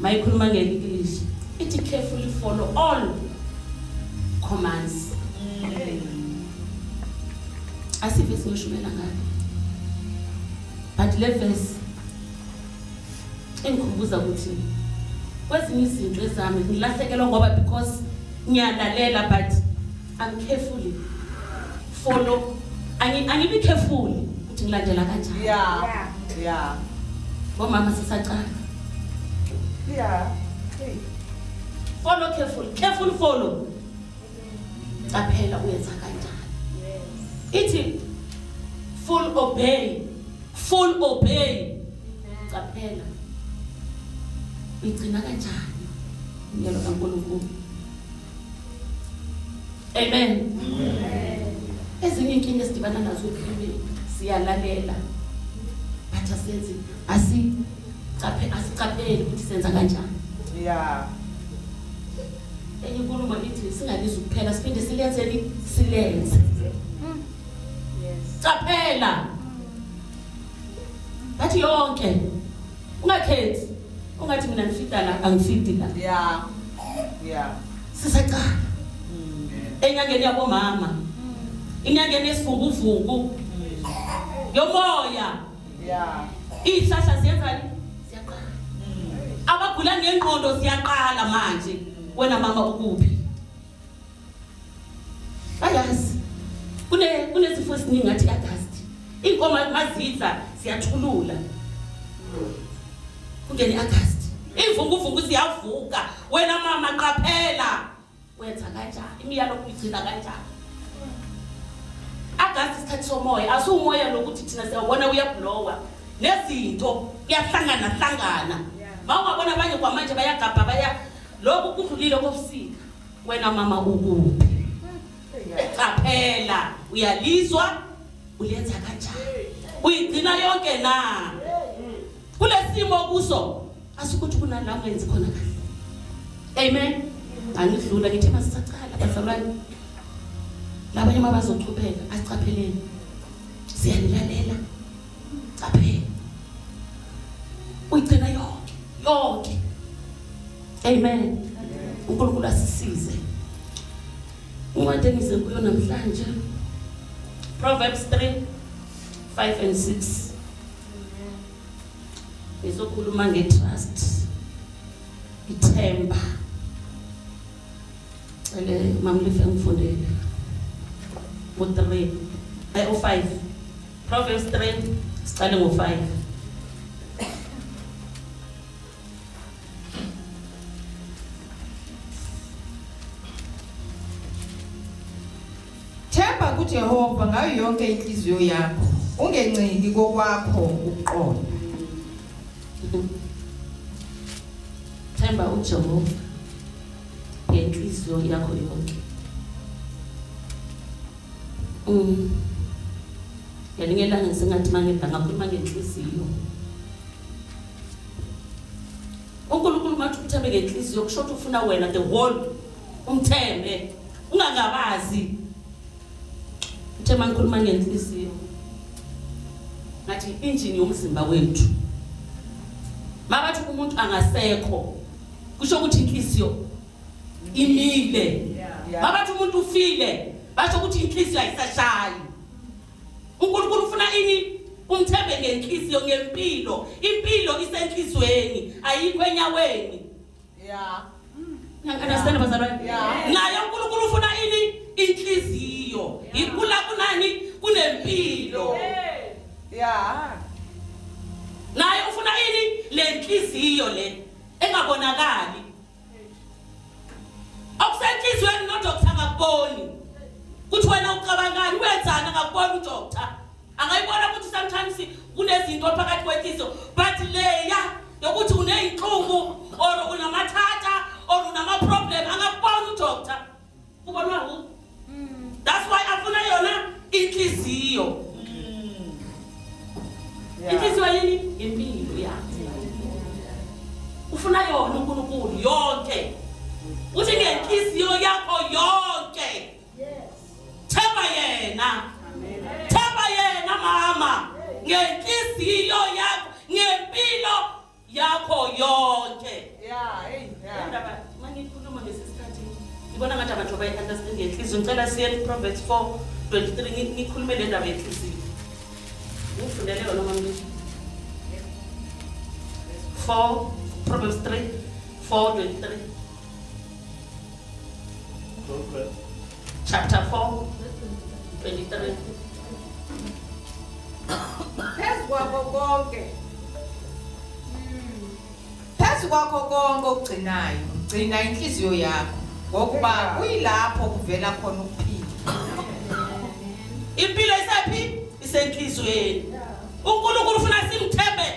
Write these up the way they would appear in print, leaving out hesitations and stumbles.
Mayikhuluma nge-English ithi carefully follow all commands. Asivesi ngishumela ngayo. But le verse engikhumbuza ukuthi kwezinye izinto ezami ngilahlekelwa ngoba because ngiyalalela but I'm carefully follow angibi careful ukuthi ngilandela kanjani. Yeah. Bomama sisaqala. Yeah. Hey. Follow careful, careful follow. Qaphela uyenza kanjani. Ithi full obey, full obey. Qaphela. Uyigcina kanjani umyalo kaNkulunkulu? Amen. Ezinye inkinga esidibana nazo empilweni siyalalela. But asenzi asicaphe asiqapheli ukuthi senza kanjani. Enye inkulumo ithi singalizwa kuphela siphinde silenzeni silenze. Qaphela. Bathi yonke ungakhethi ungathi mina ngifida la angifidi la. Yeah. Sisaqala. Enyangeni yabomama. Inyangeni yesivukuvuku. Yomoya. Izihlahla ziyenzani? Ziyaqala. Abagula ngengqondo ziyaqala manje. Wena mama ukuphi? Bayazi. Kunesifo esiningi ngathi August. Inkomo mazidla ziyathulula. Kungene August. Ivunguvungu ziyavuka. Wena mama qaphela. Wenza kanjani? Imiyalo uyigcina kanjani? August isikhathi somoya, asiwumoya lokuthi thina siyawubona uyablowa. Nezinto kuyahlangana hlangana. Mawungabona abanye kwamanje bayagabha baya lokhu kudlulile kobusika. Wena mama ukuphi? Qaphela, uyalizwa ulenza kanjani? Uyigcina yonke na? Kulesimo kuso asukuthi kunala ungenzi khona kahle. Amen. Angidlula ngithi masisaqala bazalwane. Labanye mabazochupheka asiqapheleni. Siyalilalela. Qaphela. Uyigcina yonke, yonke. Amen. uNkulunkulu asisize. Incwadi engize kuyo namhlanje Proverbs 3 5 and 6. Ngizokhuluma ngetrust. Ithemba. Cele mamlife ngifundele. U3 ay u5. Proverbs 3 siqale ngo5. Themba kuJehova ngayo yonke inhliziyo yakho, ungenciki kokwakho ukuqonda. Themba uJehova ngenhliziyo yakho yonke. Ngelinye ilanga ngisengathi mangidla ngakhuluma ngenhliziyo. uNkulunkulu mathi umthembe ngenhliziyo kusho ukuthi ufuna wena the whole umthembe ungangabazi. Uthe mangikhuluma ngenhliziyo ngathi injini yomzimba wethu. Mabathi umuntu angasekho kusho ukuthi inhliziyo imile. Mabathi umuntu ufile basho ukuthi inhliziyo ayisashayi. uNkulunkulu ufuna ini? Umthembe ngenhliziyo ngempilo. Impilo isenhlizweni ayikho enyaweni. Understand bazalwane? Naye uNkulunkulu ufuna ini? Inhliziyo. Ikula kunani? Kunempilo. Naye ufuna ini? Le nhliziyo le engabonakali. Okusenhliziyweni no doctor akakuboni. Kuthi wena ucabangani wenzani akakuboni udoctor. Angayibona ukuthi sometimes kunezinto phakathi kwenhliziyo but leya yokuthi uneyinhlungu or unamathatha or unama problem akakuboni udoctor. Ubonwa who? That's why afuna yona inhliziyo. Inhliziyo yini? Impilo yakhe. Ufuna yona uNkulunkulu yonke. Uthi ngenhliziyo yakho yonke. Themba yena. Themba yena mama. Ngenhliziyo yakho, ngempilo yakho yonke. indaba njengoba i-understand yenhliziyo. Ngicela siye ku-Proverbs 4:23, ngikhulume le ndaba yenhliziyo. Ngifundele yona mama. 4 Proverbs 3 4:23. Proverbs Chapter 4 23. Phezu kwakho konke. Phezu kwakho konke okugcinayo, gcina inhliziyo yakho, ngokuba kuyilapho kuvela khona ukuphila. Impilo isephi? Isenhliziyweni. UNkulunkulu ufuna simthembe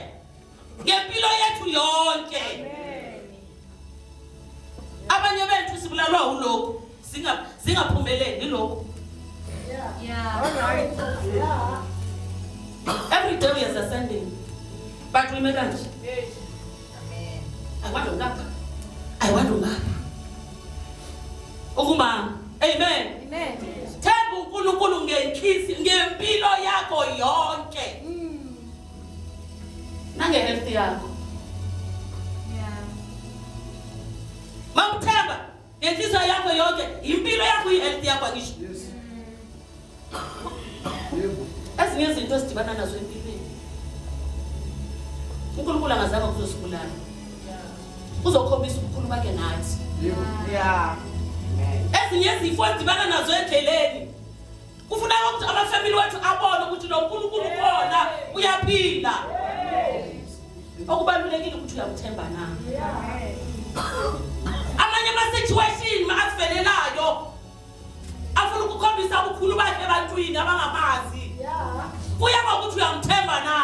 ngempilo yethu yonke. Abanye bethu sibulalwa ulokhu, singaphumeleli lokhu. All right. Yeah. Every day we are ascending. But we make kanje. Amen. I want ngapha. I want ngapha. Ukuma. Amen. Amen. Themba uNkulunkulu ngenhliziyo, ngempilo yakho yonke. Nange health yakho. Mawuthemba ngenhliziyo yakho yonke, impilo yakho, i-health yakho, angisho. Yes. Yebo. Ezinye izinto esidibana nazo empilweni, uNkulunkulu angazange kuzosibulala. Uzokhombisa ubukhulu bakhe nathi. Yebo. Yeah. Amen. Ezinye izifo ezidibana nazo endleleni, kufuneka ukuthi amafamily wethu abone ukuthi lo Nkulunkulu khona, uyaphila. Okubalulekile ukuthi uyamthemba na. Amanye ama-situation asivelelayo afuna ukukhombisa ubukhulu bakhe ebantwini abangamazi. Kuya ngokuthi uyamthemba na.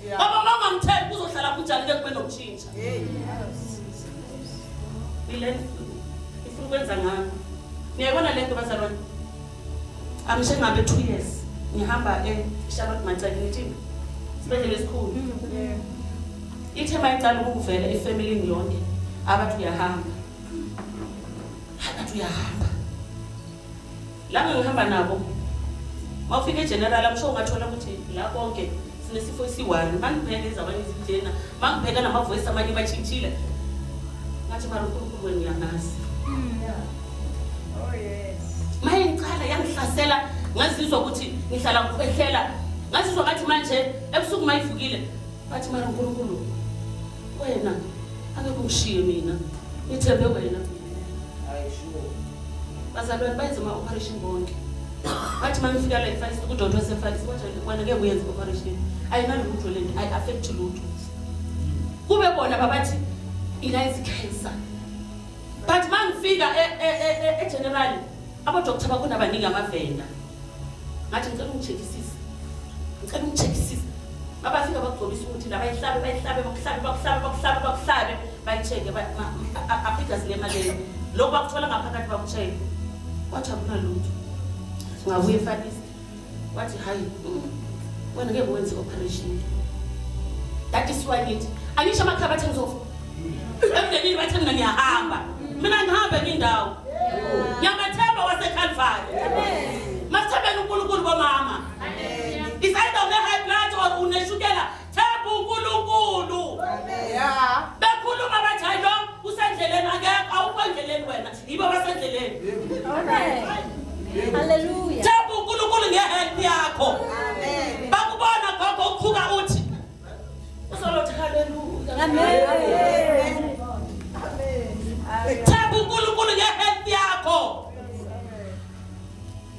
Ngoba uma ungamthembi, kuzohlala kunjani ke, kube nokutshintsha. Ile ifuna ukwenza ngami. Niyayibona le nto, bazalwane? Angishe ngabe 2 years ngihamba e-Charlotte Maxeke, ngithini, isibhedlela esikhulu. Ithe mayicala ukuvela efamilini yonke, abathi uyahamba, abathi uyahamba. La ngihamba nabo, mawufika egeneral, I'm sure ungathola ukuthi la konke sinesifo esi-one. Mangibheka ezabanye izinjena, mangibheka namavoice, amanye batshintshile. Ngathi, mara uNkulunkulu wena uyamazi. Oh yes. Maye ngicala yangihlasela, ngazizwa ukuthi ngihlala ngikhwehlela, ngazizwa ngathi manje ebusuku mayivukile. Bathi, mara uNkulunkulu wena angeke ungishiye mina, ngithembe wena. Bazalwane, bayenze ama-operation bonke. Bathi uma ngifika la eFar East, kudokotela waseFar East wathi, wena ngeke uyenze i-operation, ayinalutho lento, ayi-affect lutho. Kube bona babathi ila-cancer, but uma ngifika e-general, abodokotela bakhona baningi amavenda. Ngathi, ngicela ungi-checkisise, ngicela ungi-checkisise. Babafika bakugcobisa ukuthi la bayihlabe, bayihlabe, bakuhlabe, bakuhlabe, bakuhlabe, bakuhlabe, bayi-check-e apha igazi lemaleni, lokhu bakuthola ngaphakathi, baku-check-e. Wathi akunalutho. Ngabuya eFar East, wathi, hayi, wena ngeke wenze i-operation. That is why ngithi, angisho amakhaya bathe ngizofa, emndenini bathe mina ngiyahamba. Mina ngihambe ngindawo, ngiyamathemba waseCalvary. Masithembeni uNkulunkulu, bomama. Is either une-high blood or uneshukela, themba uNkulunkulu. Bekhuluma bathi, hayi, lo usendleleni, akekho, awukho endleleni wena, yibo basendleleni. Hallelujah. Themba uNkulunkulu ngehealth yakho. Bakubona gogo uqhuka uthi uzolothi haleluya. Amen. Themba uNkulunkulu ngehealth yakho.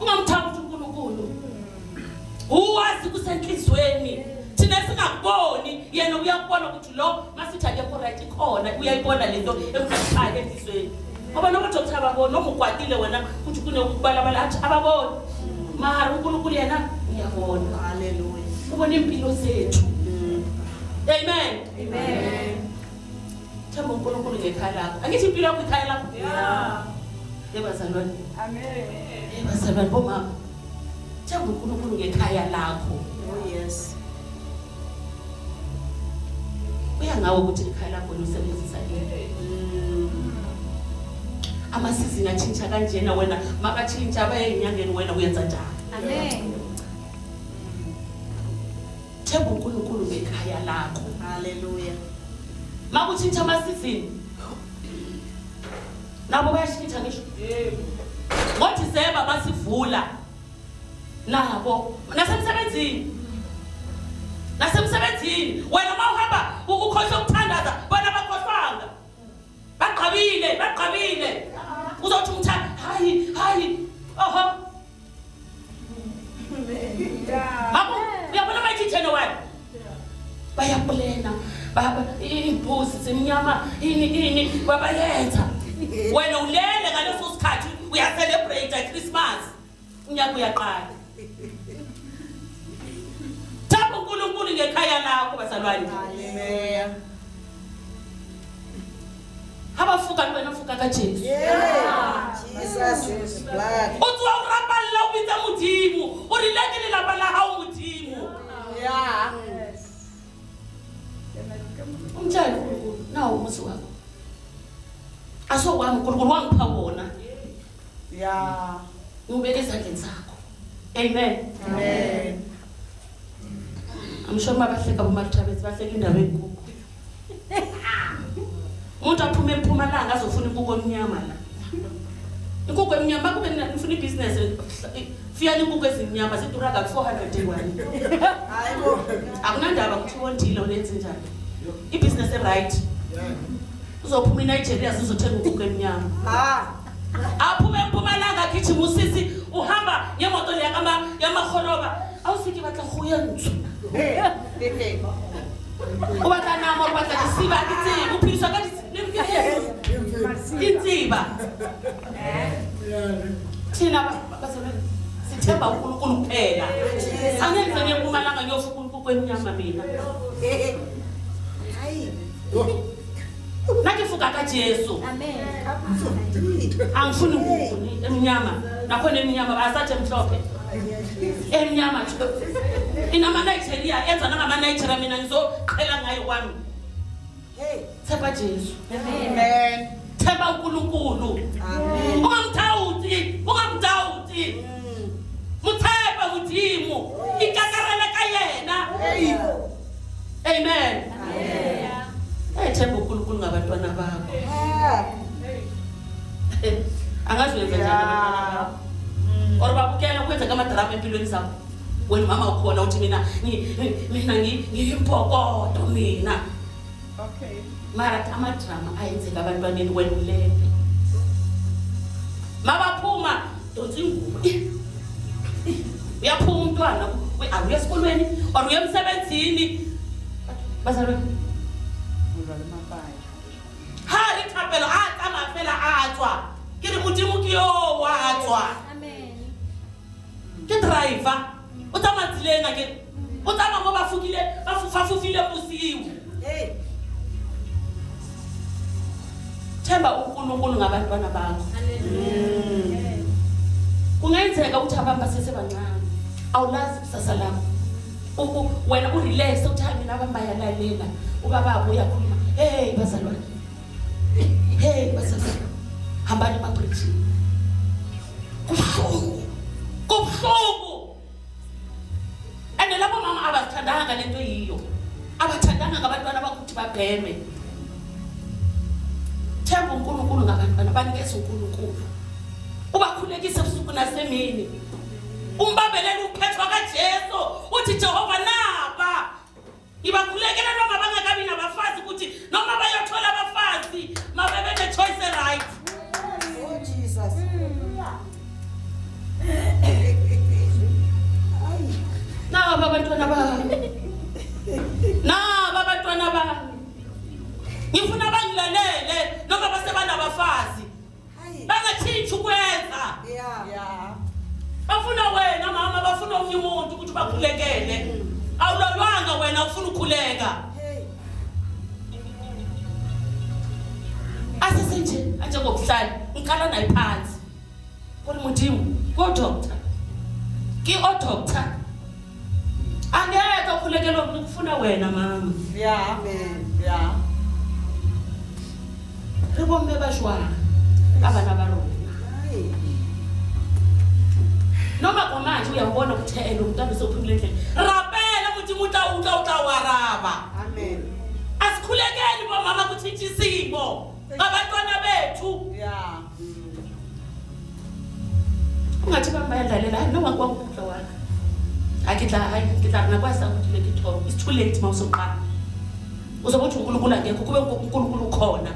Ungamthandi uNkulunkulu, uwazi kusenhlizweni, thina singakuboni, yena uyakubona ukuthi lo masithi akekho right ikhona, uyayibona lento emkhathayo enhlizweni. Ngoba noma doctor ababoni, noma ukwatile wena kuthi kunekubalabala, athi ababoni, mara uNkulunkulu yena uyabona. Hallelujah. Ubona impilo zethu. Amen. Amen. Themba uNkulunkulu ngekhaya lakho. Angithi impilo yakho ikhaya lakho? Yebazalwane. Amen. Yebazalwane, bomama, themba uNkulunkulu ngekhaya lakho. Oh yes. Kuya ngawe ukuthi ikhaya lakho lisebenzisa ini. Amasizini atshintsha kanjena, wena makatshintsha abaye enyangeni, wena uyenza njani? Amen. Themba uNkulunkulu ngekhaya lakho. Hallelujah. Makutshintsha amasizini. Nabo bayashintsha ngisho. NgoDisemba basivula nabo nasemsebenzini. Nasemsebenzini wena uma uhamba ukhohlwa ukuthandaza bona bakhohlwanga. Bagqabile, bagqabile. Uzothi umthanda hayi hayi oho. Habu uyabona bayithi January. Bayaplena baba imbuzi zimnyama ini ini babayenza. Wena ulele ngaleso sikhathi uya-celebrate Christmas. Unyaka uyaqala. Thaba uNkulunkulu ngekhaya lakho bazalwane. Amen. Habafuka le wena fuka ka Jesu. Yeah. Jesus blood. O tsoa o rapalla o bitsa Modimo. O re le ke lelapa la hao Modimo. Yeah. Umtshele uNkulunkulu nawo umuzi wakho. Asowami uNkulunkulu wangipha wona. Yeah. Ngiwubeke ezandleni zakho. Amen. Amen. I'm sure mabahleka bomathabetsi bahleka indaba yenkukhu. Umuntu aphume empumalanga azofuna inkukhu emnyama la. Inkukhu emnyama kube nifuna ibhizinesi fiyani inkukhu ezimnyama zidura ka 401. Hayibo. Akunandaba ukuthi wondile ulenze njani. Ibhizinesi right. Uzophuma eNigeria zizothenga inkukhu emnyama. Ah. Aphume empumalanga agijima usisi uhamba ngemoto le yamahoroba. Awusike batla go ya ntsho. O batla nama o batla disiba ke tsebe o phediswa ka intsiba. Thina bazalwane sithemba uNkulunkulu kuphela. Angenze ngempumalanga ngiyofuka inkukhu emnyama mina. Hayi. Nna ke foka ka Jesu. Amen. Angifuni inkukhu emnyama. Nakhona emnyama asathi emhlophe. Emnyama inama-Nigeria enza nangama-Nigeria mina ngizoqhela ngayo kwami. Hey. Themba Jesu. Amen. Themba uNkulunkulu. Amen. Ungamthawuti, ungamthawuti. Muthemba Modimo. Ikakarela ka yena. Hey. Amen. Amen. Themba uNkulunkulu ngabantwana bakho. Ah. Angazi wenza njani abantwana bakho. Or babukela kwenzeka amadrama empilweni zakho. Wena mama ukhona uthi mina mina ngiyimpokodo mina. Okay. Mara amadrama ayenzeka abantwaneni wena ulele. Mabaphuma donsa ingubo. Uyaphuma umntwana awuya esikolweni or uya emsebenzini. Bazalwane. Ha re thapelo a tsamaya fela a tswa. Ke re Modimo ke yo wa tswa. Amen. Ke driver. O tsamaya tseleng a ke. O tsamaya mo ba fokile ba fofile bosiu. Hey. Themba uNkulunkulu ngabantwana bakho. Hallelujah. Kungenzeka ukuthi abantu basesebancane. Awulazi kusasa lakho. Wena urelax uthi mina abantu bayalalela. Ubaba uyakhuluma. Hey bazalwane. Hey bazalwane. Hambani emabridgini. Kubuhlungu. Kubuhlungu. And labo mama abathandanga lento yiyo. Abathandanga ngabantwana bakuthi babheme. Themba uNkulunkulu ngabantwana banikeze uNkulunkulu. Ubakhulekise ubusuku nasemini. Umbambelele uphethwa kaJesu uthi Jehova naba. Ngibakhulekela noma bangakabi nabafazi ukuthi noma bayothola abafazi mababe ne choice right. Oh Jesus. Naba abantwana bami. Naba abantwana bami. Ngifuna bangilalele noma basebanabafazi. Bangatshintshi ukwenza. Yeah. Yeah. Bafuna wena mama, bafuna omunye umuntu ukuthi bakhulekele. Awulalwanga wena ufuna ukukhuleka. Hey. Asesenje anjengobuhlali ngiqala naye phansi. Kuri Modimo, go doctor. Ke o doctor. Angeke ukhulekele ukufuna wena mama. Yeah. Amen. Yeah. Re bomme ba jwang ka bana ba rona. Hayi. Noma kwamanje uyabona ukuthi elo umntwana usephumile endleleni. Rapela Modimo utla utla utla waraba. Amen. Asikhulekeni bomama kutshintsha isimo ngabantwana bethu. bethu. Yeah. Ungathi bami bayadlalela, hayi noma kwakudla wakho. Hayi ke tla hayi ke tla rena kwa sa kudile ke thoro. It's too late mawusoqala. Uzobe uthi uNkulunkulu akekho kube uNkulunkulu ukhona.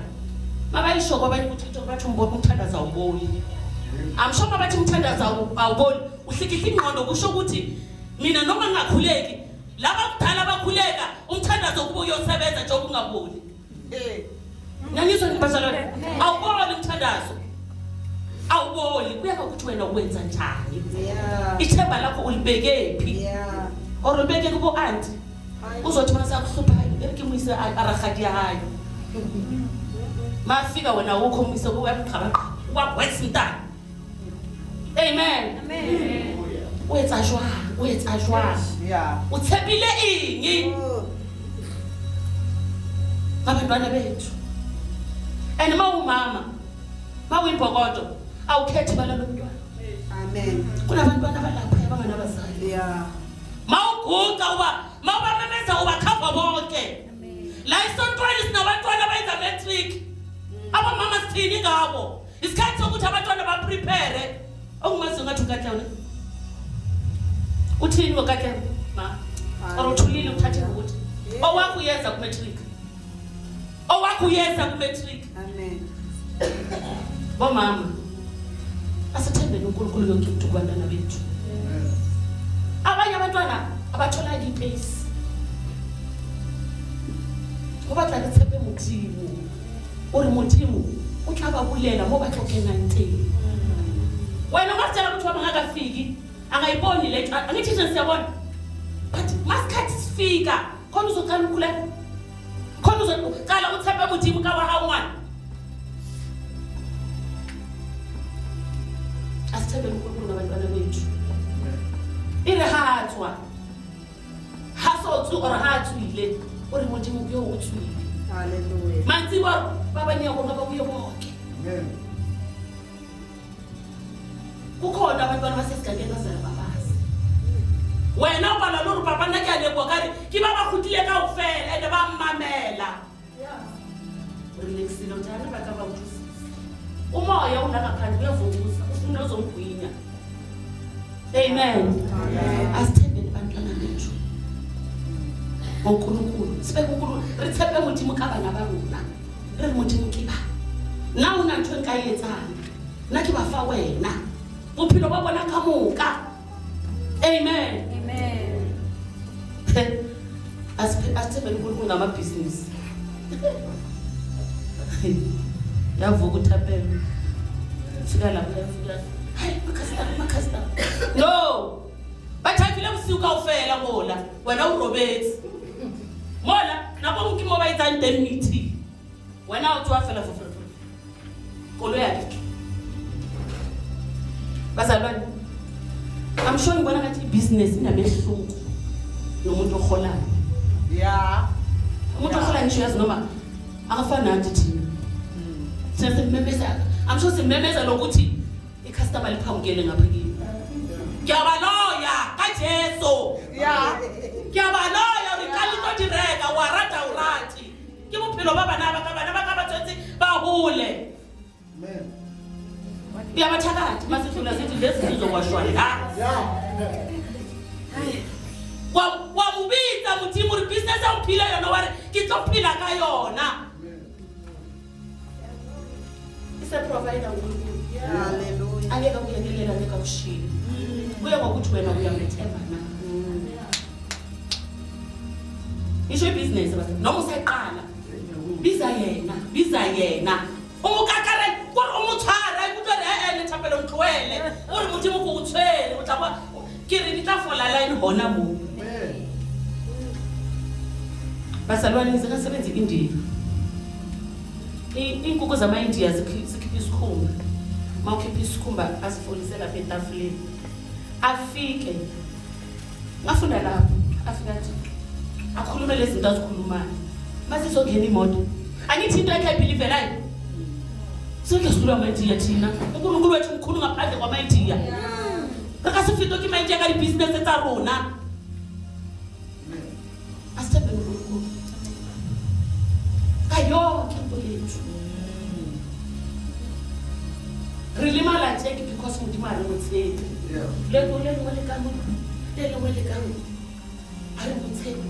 Mabayisho kwabanye ukuthi into bathi umboni umthandazo awuboni. I'm sure mabathi umthandazo awuboni uhlikihla ingqondo kusho ukuthi mina noma ngingakhuleki laba kudala bakhuleka umthandazo kubo uyosebenza njengoba ungaboni. Eh. Nangizwa bazalwane awuboni umthandazo. Awuboni kuya ngokuthi wena uwenza njani. Yeah. Ithemba lakho ulibeke phi? Yeah. Or ulibeke kubo auntie. Uzothi mase akuhlupha hayi ke moise a ragadi ya hayo. Mafika wena ukho moise ku ya qhaba wa wetsa mntana. Amen. Amen. O etsa jwang? O etsa jwang? Yeah. O tshepile eng? Oh. Ngabantwana bethu. And mawumama, mawuyibhokodo, awukhethi bala lomntwana. Amen. Kunabantwana abalapha abanganabazali. Yeah. Mawuguqa uba mawubamemeza ubakhava bonke. La esontweni sinabantwana abayenza matric. Abomama sithini ngabo? Isikhathi sokuthi abantwana baprepare. Ongumazi ngathi uKatlego. Uthini ngoKatlego? Ma. Or uthulile uthathe ukuthi owakho uyeza kumatric. Owakho uyeza kumatric. Amen. Bomama. Asithembeni uNkulunkulu yonke into kubantwana bethu. Abanye abantwana abathola ipace. Go batla re tshepe Modimo. O re Modimo o tla ba bulela mo ba tlo kenang teng. Wena ungasitshela ukuthi wami angakafiki, angayiboni le nto, angithi nje siyabona. But masikhathi sifika, khona uzoqala ukukhuleka. Khona uzoqala uthembe Modimo ka wa hao ngwana. Asithembe uNkulunkulu ngabantwana bethu. E re ha tswa. Ha so tswe or ha tswile, o re Modimo ke yo o tswile. Hallelujah. Mantsibo ba ba nyaka ba buye bonke. Amen. Kukhona abantwana basesigangeni bazala babazi. Wena ubala lo papa nna ke a leboha ka re ke ba ba kgutlile kaofela ene ba mmamela. O relaxile uthi hana ba ka ba utlwisisa. Umoya una ngaphandle uyavukuza ufuna uzomgwinya. Amen. Amen. Asithembeni bantwana bethu. NgoNkulunkulu sibeke uNkulunkulu re tshepe Modimo ka bana ba rona. Re re Modimo ke ba. Nna o na ntho e nka e etsang. Nna ke ba fa wena. Bophelo ba bona ka moka. Amen. Amen. Asithembeni uNkulunkulu ngamabhizinisi. Yavuka uThapelo. Fika lapha yafika. Hayi makhastama makhastama. No. Ba thabile bosiu kaofela mola. Wena o robetse. Mola nako ke mo ba etsang teng meeting. Wena o tswa fela fo. Koloi ya ditlo. Bazalwane, I'm sure ngibona ngathi ibhizinesi inamehluko nomuntu oholayo. Yeah. Umuntu oholayo ngisho uyazi noma akafani nathi thina. Thina simemeza, I'm sure simemeza lokuthi icustomer liphambukele ngapha kimi. Ngiyabaloya kaJesu. Yeah. Ngiyabaloya re ka le tlo di reka wa rata o rate. Ke bophelo ba bana ba ka bana ba ka ba tswetse ba hole. Amen. Uyabathakathi masihlula sithi lesi sizokwashwa la. Yeah. Wa mo bitsa Modimo re business ya o phila yona wa re ke tlo phila ka yona. Is a provider uNkulunkulu. Hallelujah. Angeke akuyekelela angeke akushiye. Kuye ngokuthi wena uyamethemba na. Isho ibhizinesi basa noma usaqala biza yena, biza yena. Umukakare kore o mo tshwara ikutlwe re e le thapelo ntlohele. O re Modimo ko o tshwere o tla kwa ke re di tla fola line hona mo. Amen. Bazalwane zingasebenza iNdiya. Iinkukhu zamaIndiya zikhipha isikhumba. Mawukhipha isikhumba asifolise lapha etafuleni. Afike. Ngafunda lapho, afika athi akhulume lezi zinto azikhulumayo. Masizongena imoto. Angithi into yakhe ayibhilivelayo. Sonke sihlulwa amaIndiya thina. uNkulunkulu wethu mkhulu ngaphandle kwamaIndiya. Re ka se fetwe ke maIndiya ka di-business tsa rona. Asithembe uNkulunkulu. Ka yonke into yethu. Re lemala tje ke because Modimo a re mo tshepe. Le le lengwe le ka mo, le lengwe le ka mo. A re mo tshepe.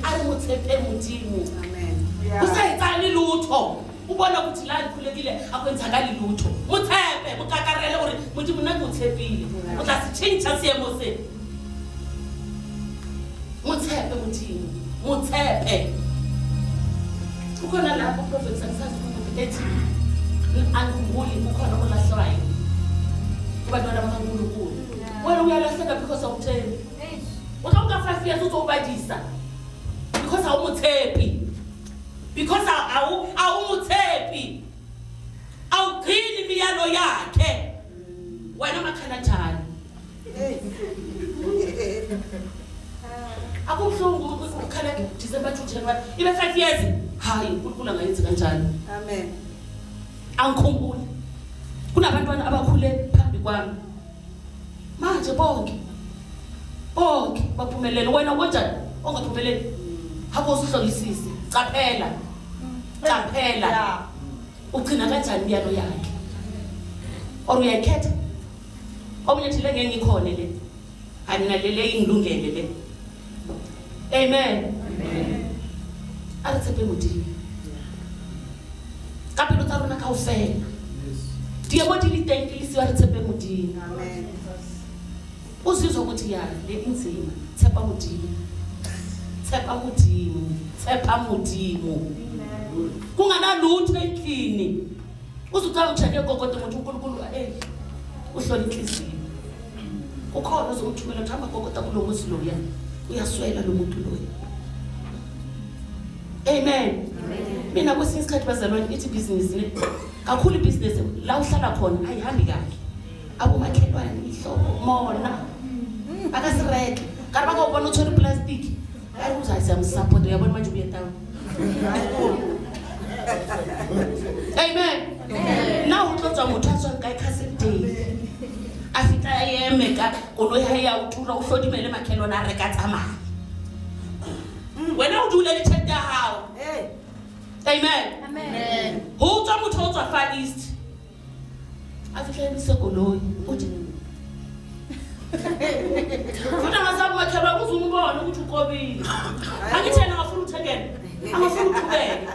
A re mo tshepe Modimo. Amen. Go sa etsahale lutho. O bona ukuthi la ngikhulekile akwenzakali lutho. Mo tshepe, mo kakarele gore Modimo nna ke o tshepile. O tla se tšhentšha seemo se. Mo tshepe Modimo. Mo tshepe. Kukhona lapho prophet angisazi ukuthi ethi angikhumbuli kukhona olahlwayo kubantwana bakaNkulunkulu. Wena uyalahleka because awuthembi. O tla nka 5 years uzobadisa because awumutshepi. Because awumutshepi. Awugcini imiyalo yakhe. Wena makhala njani? Akubuhlungu ukukhala December to January. Ibe 5 years. Hayi, uNkulunkulu angayenzi kanjani? Amen. Angikhumbuli. Kunabantwana abakhule phambi kwami. Manje bonke bonke baphumelele. Wena kanjani ongaphumeleli? Habo usuhlolisise. Caphela. Caphela. Ugcina kanjani imiyalo yakhe? Or uyayikhetha? Omunye uthi le ngeke ngikhone le. Hayi mina le le ingilungele le. Amen. Amen. A re tshepe Modimo. Ka pelo tsa rona kaofela. Diemo di le teng di le siwa re tshepe Modimo. Amen. Uzizwa ukuthi ya le inzima, tshepa Modimo. Tshepa Modimo, tshepa Modimo. Kunganalutho endlini. Uzucala ucheck kokote ukuthi uNkulunkulu uhlola inhliziyo. Ukhona ozomthumela ukuthi hamba kokota kulo muzi loya. Uyaswela lo muntu loya. Amen. Mina kwesinye isikhathi bazalwane ithi business ne kakhulu ibhizinesi la uhlala khona ayihambi kahle. Abomakhelwane ihlobo mona. Akasireke. Kanti bakubona uthola iplastic. Hayi uzazi siyamsupport uyabona manje ubuye town. Amen. Nna ho tlo tswa motho a tswang kae Castle A fihla a eme ka koloi ha ya o tura o hlodimele makhelwane a re ka tsamaya. Wena o dule le tjhelete ya hao. Amen. Amen. Ho tswa motho o tswa Far East. A fihla emise koloi. Uthi Futhi angasabi makhelwane uze umbone ukuthi ukobile. Angithi yena angafuna ukuthengela. Angafuna ukuqhubeka.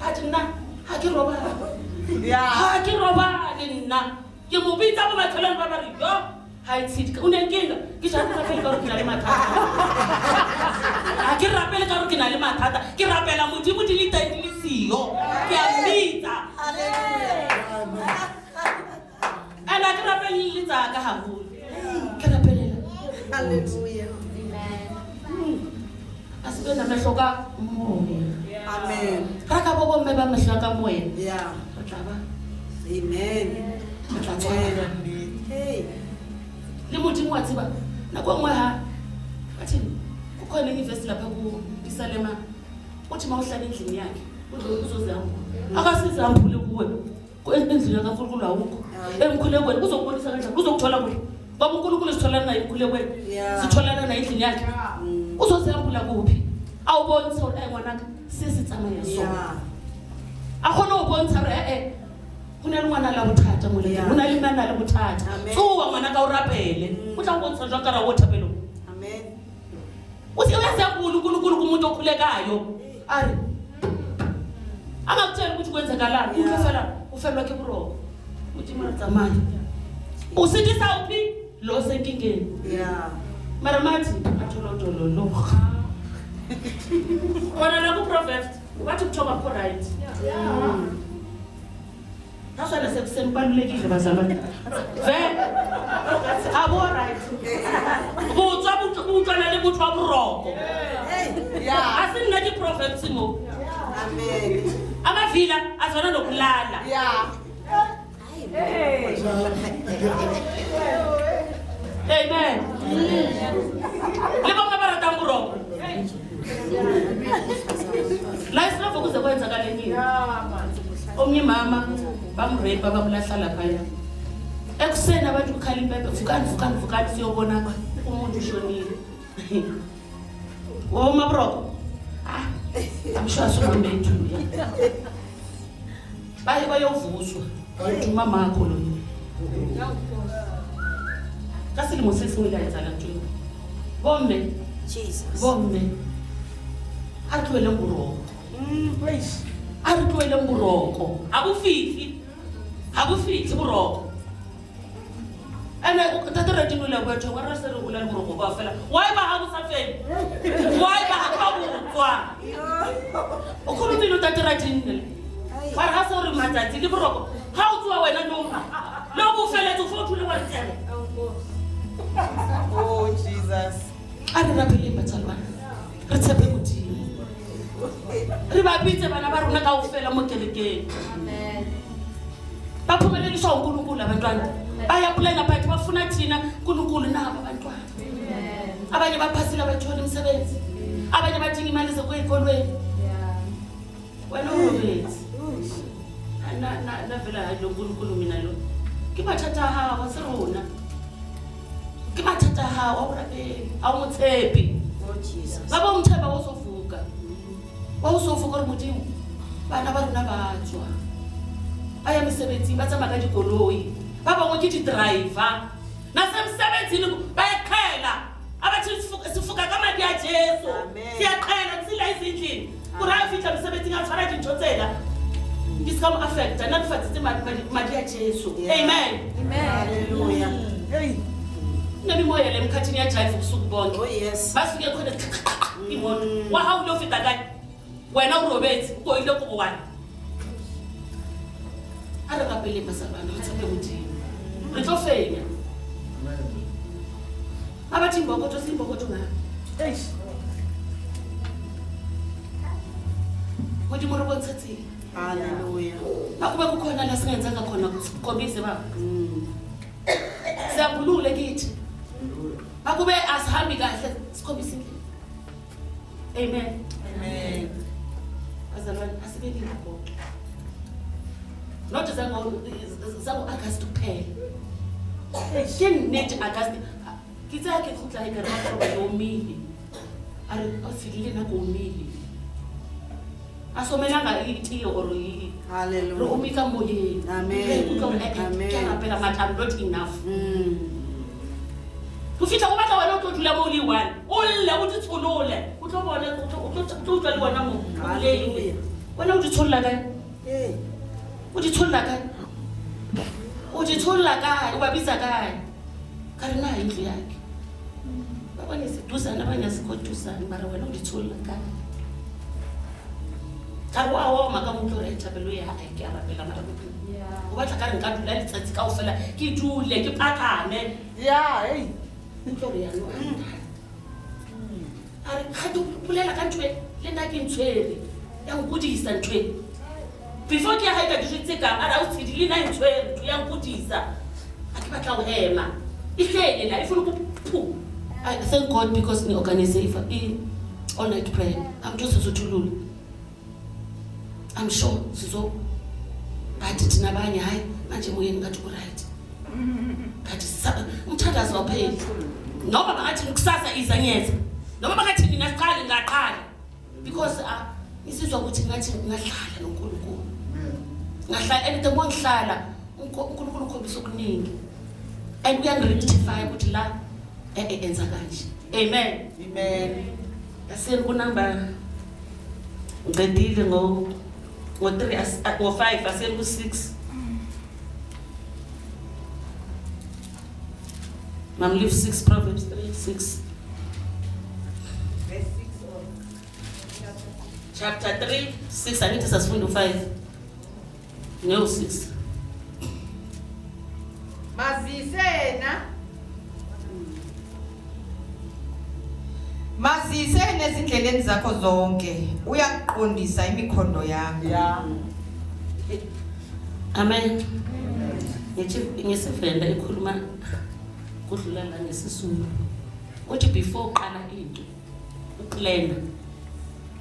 Athi nna ha ke robale. Ha ke robale nna. Ke mo bitsa bo makhelwane ba ba re yo ha e tshidi unenkinga. Ke jana rapele ka gore ke na le mathata. Ha ke rapele ka gore ke na le mathata. Ke rapela Modimo di le teng di le siyo. Ke a mmitsa. And ha ke rapele le tsa ka haholo. Ke rapelela. Hallelujah. A se be na mehlo ka moya. Amen. Ra ka bo bomme ba mehlo ka moya. Yeah. Re tla ba. Amen. Re tla tshwana. Hey. Le Modimo wa tseba nako e nngwe ha bathini kukhona enye ivesi lapha ku-Pisalema uthi uma uhlala endlini yakhe uzozihambula. Akasizihambule kuwe. Endlini kaNkulunkulu awukho. Emkhulekweni uzokubonisa kanjani? Uzokuthola kuphi? Ngoba uNkulunkulu sitholana naye emkhulekweni. Sitholana naye endlini yakhe. Uzozihambula kuphi? Awubonise hore ngwanaka se se tsamaya so. A kgone ho bontsha hore ho na le ngwana la bothata mo leng. Ho na le ngwana le bothata. Tsoha ngwana ka o rapele. O tla o bontsha jwang ka ra o thapelong. Amen. O se uyazihambula uNkulunkulu kumuntu okhulekayo. A re angakutsheli ukuthi kwenzakalani. Utlwe fela o fellwa ke boroko. Modimo re tsamaya. O sitisa uphi lo senkingeni. Mara mathi atholotolo lo. Khona la ku Proverbs bathi kuthiwa bakho right. Naswana sekuseni kubalulekile bazalwane. Vele abo right. Botswa botswana le botho wa boroko. A se nna di Proverbs mo. Amen. Amavila azwana nokulala. Amen. Le bonke ba ratang boroko. La isilove kuze kwenzakale nini? Omnye mama bamrape bamlahla laphaya. Ekuseni abantu kukhala impephe vukani vukani vukani siyobona umuntu ushonile. Woma boroko. Ah, I'm sure asubambethu. Baye bayovuswa. Uthi umamakho loyo. Ka selemo se sengwe le a etsahala ntho eo. Bomme, Jesus. bomme, a re tloheleng boroko. A re tloheleng boroko. Ha bo fihle. Ha bo fihle boroko. Ene ntate Radimo le bua tjho, wa re se re bolela boroko ba fela. Why ba ha bo sa fele? Why ba ha ba botswa? O khulumile ntate Radimo. Wa re ha se re matsatsi le boroko. Ha o tsoa wena no. Le bo feletse o fo thule wa tsebe. Oh, Jesus. A re rapeleng batsalwana. Re tshepe Modimo. Re ba bitse bana ba rona kaofela mo kerekeng. Amen. Baphumeleliswa uNkulunkulu abantwana. Bayapulana but bafuna thina uNkulunkulu nabo abantwana. Abanye baphasile abathola imisebenzi. Abanye badinga imali zokuya Wena urobetse. Na na na vela hayi lo nkulunkulu mina lo. Ke mathata a hao a se rona. Ke mathata a hao a o rapele, a o mo tshepe. Oh Jesus. Ba ba o mtheba wa uzovuka. Wa uzovuka gore Modimo bana ba rona ba tswa. Ba ya mesebetsing ba tsamaya ka dikoloi. Ba bangwe ke di-driver. Nasemsebenzini bayaqhela. Abathi sifuka ka madi a Jesu. Amen. Siyaqhela tsela ezindlini. Gore a fitlha mosebetsing a tshwara dintho tsela. Di se ka mo affecta. Nna ke fatsitse madi a Jesu. Yeah. Amen. Amen. Hallelujah. Hey. Kunemimoya le emkhathini yajive ubusuku bonke. Oh yes. Basuke khona imoto. Wa ha o lo feta kae? Wena o robetse, o koile kobo wane. A re rapeleng bazalwane, re tshepe Modimo. Re tlo fenya. Abathi imbokotho siyimbokotho ngapha. Eish. Modimo re bontshe tsela. Hallelujah. Makube kukhona la singenzanga khona sikhombise baba. Siyabulule kithi. Makube asihambi kahle sikhombise indlela. Amen. Amen. Bazalwane asibeke imbokodo. Not zango zango August kuphela. Ke nnete August ke tsaya ke khutla e ka re ba gore o omile. A re o tshedile nako o omile. A somelanga itiye or re Hallelujah. ome ka moyeng. Amen. Re ikutlwa hore, eh, Amen. ke a rapela matla, I'm not enough. Ho fihla o batla wena o tlo dula moo o le one. O lle, o di tsholole. O tlo bona, o tlo utlwa le wena moo. O bolele. Hallelujah. Wena o di tsholola kae? Hey. O di tsholola kae? O di tsholola kae? O ba bitsa kae? Ka re na indlu yakhe. Ba bone seduzane, abanye asikho duzane, mara wena o di tsholola kae? Ka re wa oma ka mo utlwa hore thapelo ya hae ke a rapela mara Modimo. O batla ka re nka dula letsatsi kaofela, ke dule, ke phakame. Yeah, hey. Utlwa hore yanong a re kgate o bolela ka ntho e, le nna ke ntshwere. Ya nkodisa ntho e. Before ke ya hae ka dijo tse kang, a re ha o tshedi le nna e ntshwere, ntho ya nkodisa. Ha ke batla ho hema. E hlele la, e funa ukuphu. I thank God because ni organize i all night prayer. I'm just sizothulula. I'm sure sizo but thina abanye hayi manje emoyeni ngathi ku right. But umthandazo awupheli. Noma bangathi kusasa iza ngiyeza. Noma bangathi nina siqale ngaqala. Because isizwa ukuthi ngathi ngahlala noNkulunkulu. Ngahlala and the more ngihlala uNkulunkulu ukhombisa okuningi. And uyangirectify ukuthi la enza kanje. Amen. Amen. Asiyeni ku number ngicedile ngo 3 ngo 5 asiyeni ku 6. Mam leave 6 Proverbs 3 6. Verse 6 or Chapter 3 6 angithi sasifunda u5. No 6. Mazise Mazise nezindleleni zakho zonke uyakuqondisa imikhondo yakho. Yeah. Amen. Ngithi ngesivenda ikhuluma kudlula la ngesisulu. Uthi before uqala into uplana.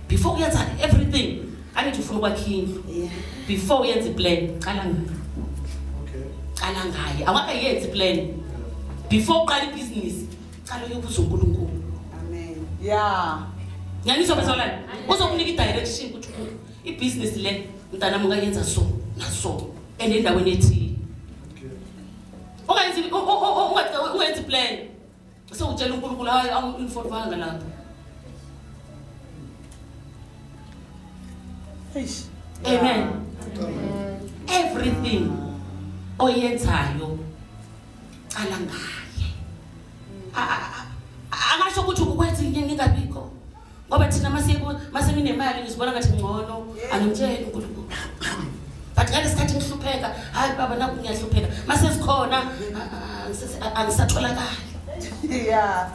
Before uyenza everything, angithi ufuna ukwakha indlu. Yeah. Before uyenza iplan, qala ngayo. Okay. Qala ngayo. Awakayenzi iplan. Before uqala ibhizinisi, qala uyobuza uNkulunkulu. Amen. Yeah. Ngiyanizwa bazalwane? Uzokunika i-direction ukuthi ibhizinisi le mntanami ungayenza so na so. And endaweni ethile. Ungayenzi ungayenzi plan. Sewutshela uNkulunkulu hayi angi-involvanga lapho. Eish. Amen. Everything oyenzayo cala ngaye. Angasho ukuthi ukwenza ngingabikho. Ngoba thina mase mase nginemali ngizibona ngathi ngcono angimtsheli uNkulunkulu. But ngalesikhathi ngihlupheka, hayi baba naku ngiyahlupheka. Mase sikhona angisatholakali. Yeah.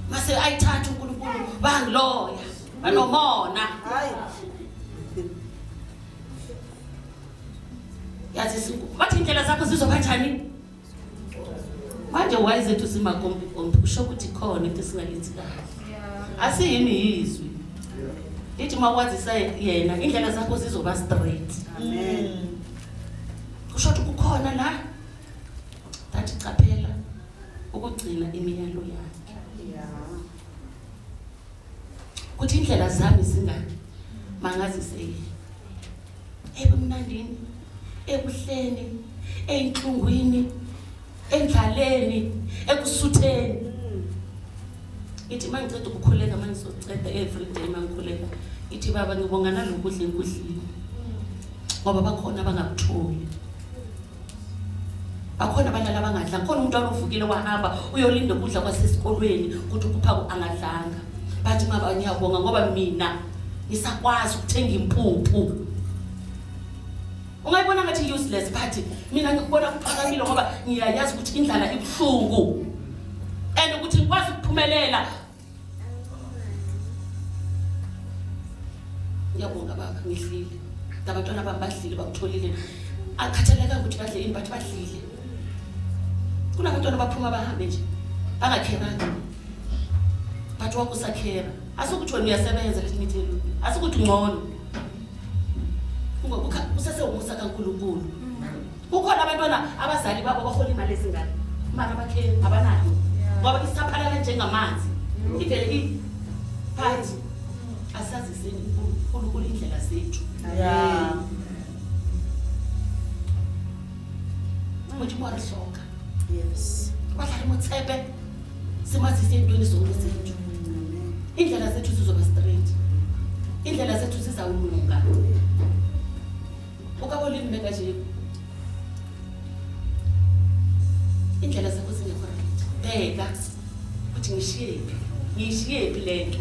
Mase ayithatha uNkulunkulu bangiloya banomona. Hayi. Yazi bathi indlela zakho zizoba njani? Manje why zethu simakombi kombi kusho ukuthi khona into esingayenzi kahle. Asiyini yizwi. Lithi makwazisa yena indlela zakho zizoba straight. Amen. Kusho ukuthi kukhona la that qaphela ukugcina imiyalo yakhe. Yeah. Kuthi indlela zami zingani mangazise yena. Ebumnandini, ebuhleni, einhlungwini, endlaleni, ekusutheni. Ithi mangiceda ukukhuleka mangizoceda every day mangikhuleka. Ithi baba ngibonga nalokudla engikudlile. Ngoba bakhona abangakutholi. Bakhona abalala abangadla. Khona umntwana ovukile wahamba uyolinda ukudla kwasesikolweni ukuthi ukuphako angadlanga. Bathi baba ngiyabonga ngoba mina ngisakwazi ukuthenga impuphu. Ungayibona ngathi useless but mina ngikubona kuphakamile ngoba ngiyayazi ukuthi indlala ibuhlungu. And ukuthi ngikwazi ukuphumelela. Ngiyabonga baba ngidlile. Nabantwana bami badlile bakutholile. Akhathaleka ukuthi badle yini but badlile. Kunabantwana baphuma bahambe nje bangakheranga. But wakusakhera. Asukuthi wena uyasebenza let me tell you. Asukuthi ungcono. Usesewumusa kaNkulunkulu. Kukhona abantwana abazali babo bahola imali ezingaka. Mara bakhe abanayo. Ngoba isaphalala njengamanzi. Ivele i phansi. Asaziseni uNkulunkulu indlela zethu. Yeah. Modimo wa re hloka. Yes. Batla re mo tshepe simazise entweni zonke zethu. Indlela zethu zizoba straight. Indlela zethu zizawulunga. O ka bo le mme kajeno. Indlela zakho zingekho right. Bheka ukuthi ngishiyephi. Ngishiyephi lento.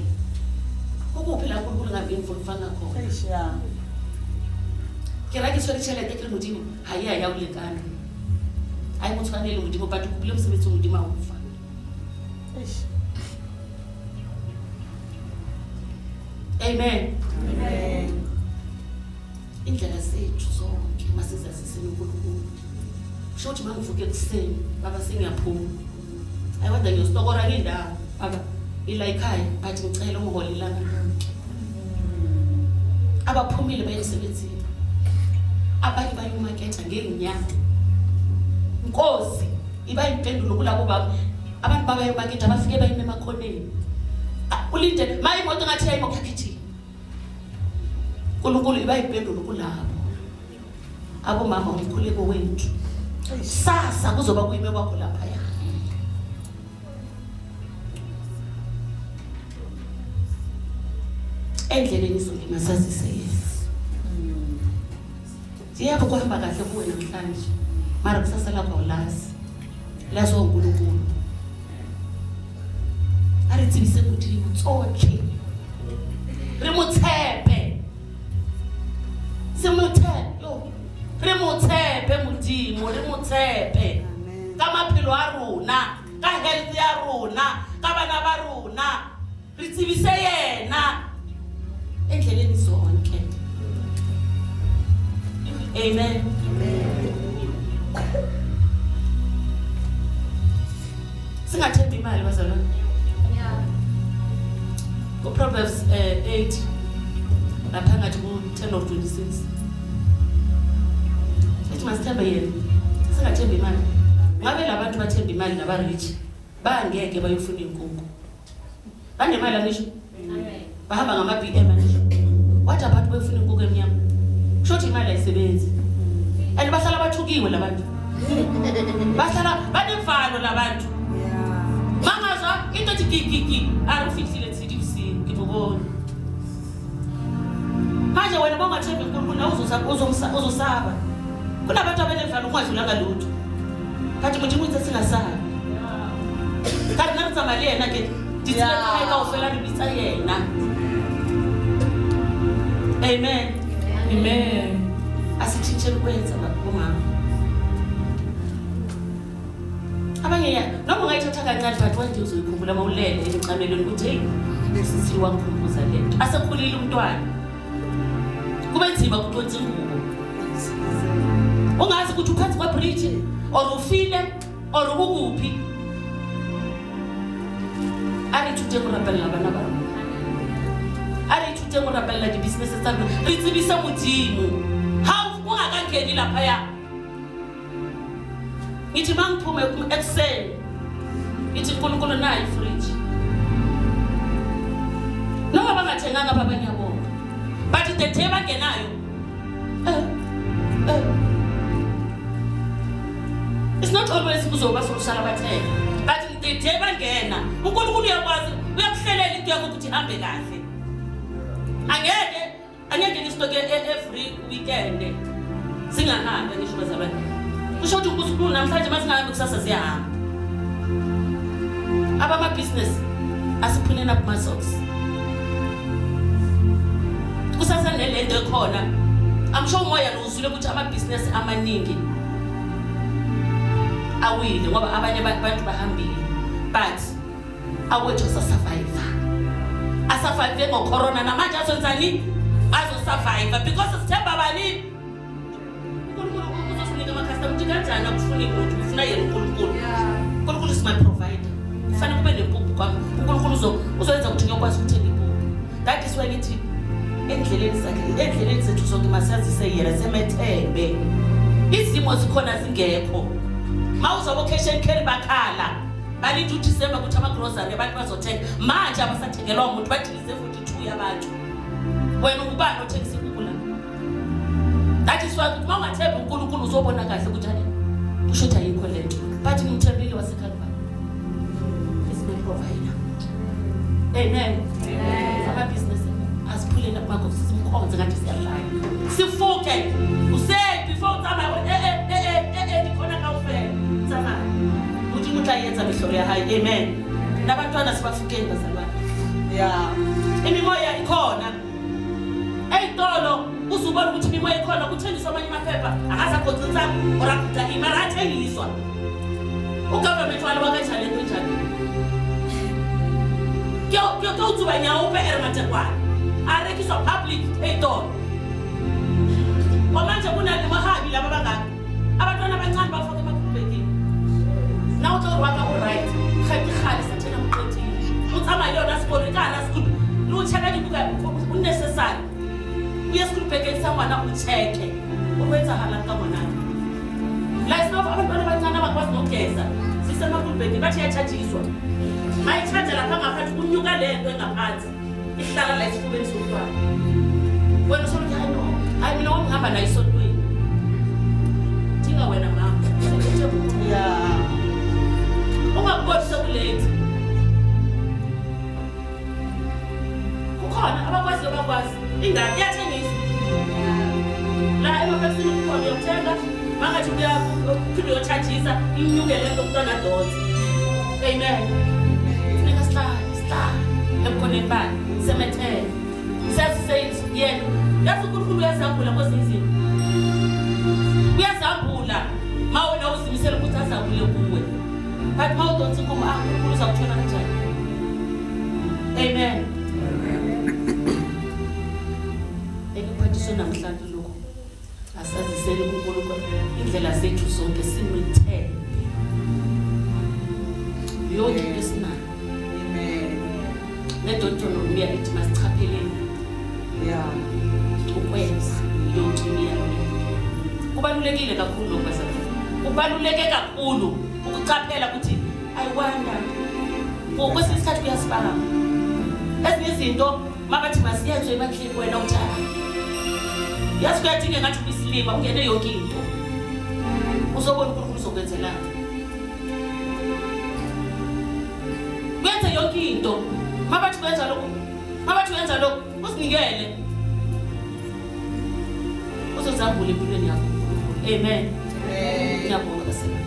Ukuphi la uNkulunkulu ngabi-involvanga khona. Eish, yeah. Ke ra ke tshwere tjhelete ke re Modimo ha e a ya o lekana. Ha e mo tshwanele Modimo but o kopile mosebetsi o Modimo a o fa. Eish. Amen. Amen. Indlela zethu zonke masizaziseni uNkulunkulu. Kusho ukuthi mangivuke ekuseni baba sengiyaphuma. Hayi kodwa ngiyositokora ngendawo baba ila ekhaya but ngicela ungihole ilanga lonke. Abaphumile baye emsebenzini. Abanye bayomaketha ngeenyawo. Nkosi iba impendulo kulabo baba. Abantu babayomaketha bafike bayime emakhoneni. Ulinde maye imoto ngathi yayimo kuyagijima. uNkulunkulu iba impendulo kulabo. Abomama umkhuleko wethu. Sasa kuzoba kuyime kwakho laphaya. Endleleni sonke masazise yena. Yebo kuhamba kahle kuwe namhlanje. Mara kusasa lakho awulazi. Laziwa uNkulunkulu. A re tsebise Modimo tsotlhe. Re mo tshepe. Se mo tshepe. Yo. Re mo tshepe Modimo, re mo tshepe. Amen. Ka maphelo a rona, ka health ya rona, ka bana ba rona. Re tsebise yena endleleni zonke. Amen. Singathembi imali bazalwane. Ku-Proverbs 8 lapha ngathi ku-10 of 26. Ithi masithembe yena. Singathembi imali. Ngabe labantu bathemba imali naba rich bangeke bayofuna inkukhu. Banemali angisho? Bahamba ngama BM angisho? What about befuna inkukhu emnyama? Kusho ukuthi imali ayisebenzi. And bahlala bathukiwe labantu. Bahlala banevalo labantu. Mangazwa into ethi gigigi a re fihlile tshedi bosigo ke mo bone. Manje wena bongathembi uNkulunkulu nawe uzosaba. Kunabantu abanevalo ungadlulanga lutho. Kanti Modimo o itse singasabi. Ka rena re tsamaya le yena ke ditsela tsa hae kaofela re bitsa yena. Amen. Amen. Asitshintsheni ukwenza bomama. Abanye ya noma ungayithatha kancane but one day uzoyikhumbula uma ulele emcamelweni ukuthi hey usisi wangikhumbuza le nto. Asekhulile umntwana. Kube nzima ukudonsa ingubo. Ungazi ukuthi uphansi kwebridge or ufile or ukuphi. A re ithuteng go rapelela bana ba rona. A re ithuteng go rapelela di-business tsa rona. Re tsebise Modimo. Ha ungakangeni laphaya. Ngithi uma ngiphume ekuseni ngithi uNkulunkulu nayi ifridge. Noma bangathenganga baba ngiyabonga. But the day bangenayo It's not always kuzoba sokushala bathenga. But the day bangena uNkulunkulu uyakwazi uyakuhlelela into yakho ukuthi ihambe kahle. Angeke ngistoke every weekend. Singahambi ngisho bazalwane. Kusho ukuthi uNkulunkulu namhlanje masingahambi kusasa ziyahamba. Abamabhizinisi asiphuleni up muscles. Kusasa nelento ekhona. I'm sure umoya lo uzwile ukuthi amabhizinisi amaningi awile ngoba abanye abantu bahambile. But awethu asasurvive. Asurvive ngocorona namanje azenzani? Azosurvive because sithemba bani? uNkulunkulu uzosinika ama-customer ukuthi kanjani akufuni muntu ufuna yena uNkulunkulu. uNkulunkulu is my provider. Kufanele kube nempuphu kwami. uNkulunkulu uzoyenza ukuthi ngiyokwazi ukuthenga impuphu. That is why ngithi endleleni zakhe, endleleni zethu zonke masazise yena semethembe. Izimo zikhona zingekho. Mawuzoba cash and carry bakhala. Balinda uDisemba ukuthi ama-grocery abantu bazothenga. Manje abasathengelwa umuntu badilize 42 yabantu. Wena ungubani othengisa inkukhu la? That is why ukuthi mawungathembi uNkulunkulu uzobona kahle ukuthi hayi kusho ukuthi ayikho lento. But ngimthembile waseKalvari. Is my provider. Amen. Amabhizinisi asiphuleni kumakho simkhonze ngathi siyadlala. Sifuke. Usay before utsamaya ndikhona kaofela. Tsamaya. Modimo o tla etsa mehlolo ya hae. Amen. Nabantwana sibafukeni bazalwane. Yeah. Imimoya ikhona. Eyitolo uzubona ukuthi imimoya ikhona kuthengiswa amanye amaphepha akaze agoqisa or aguda imali athengiswa. Ugovernment walo wakanjani lento njani? Ke o tsuba nyaope e re matekwane. A rekiswa public eyitolo. Kwamanje kunale mahabi laba bangaka. Abantwana abancane bafake emakhubhekini. Na o tlo re wa ka o right. Ga ke kgale sa tshena moqetile. O tsamaya le yona sekolo ka hara sekolo. Le o check-a dibuka unnecessary. O ye school bag sa ngwana o check-e. O ho etsahalang ka ngwana. La isinof abantwana abancane abakwazi nokugeza. Sisemakhulubhekini bathi iyatshajiswa. Mayitshaja lapha ngaphansi kunyuka le nto engaphansi. Ihlala la esifubeni somntwana. Wena usoluthi hayi no. Hayi mina wami ngihamba naye esontweni. Dinga wena mama. Yeah. Ungakuboni sekulate. Kukhona abakwaziyo bakwazi. Ingane iyathengiswa. La emaphepheni kukhona uyothenga mangathi uyaphinde uyotshajisa inyuke le nto umntwana adonse. Amen. Funeka sihlale ebukhoneni bakhe semethele. Siyazise yena. Yazi uNkulunkulu uyazambula kwezinye izinto. Uyazambula ma wena uzimisele ukuthi azambule kuwe. But ma udonsa inkomo uNkulunkulu uzakuthola kanjani? Amen. Ekuphathiswe namhlanje lokho asazisele kuNkulunkulu indlela zethu zonke simethembe. Yonke into esinayo. Amen. NeDeuteronomia ithi masichapheleni Yeah. ukwenza yonke imiyalo. Kubalulekile kakhulu lokho bazalwane. Kubaluleke kakhulu ukuchaphela ukuthi I wonder. Kwesinye isikhathi kuyasibamba. Ezinye izinto mabathi masiyenze ebandleni wena uthi hayi. Yazi kuyadingeka ngathi ubisilima ungene yonke into. Uzobona uNkulunkulu uzokwenzelani. Wenze yonke into. Mabathi wenza lokhu, mabathi wenza lokhu, uzinikele. Uzozambula empilweni yakho uNkulunkulu. Amen. Amen. Ngiyabonga basebenzisi.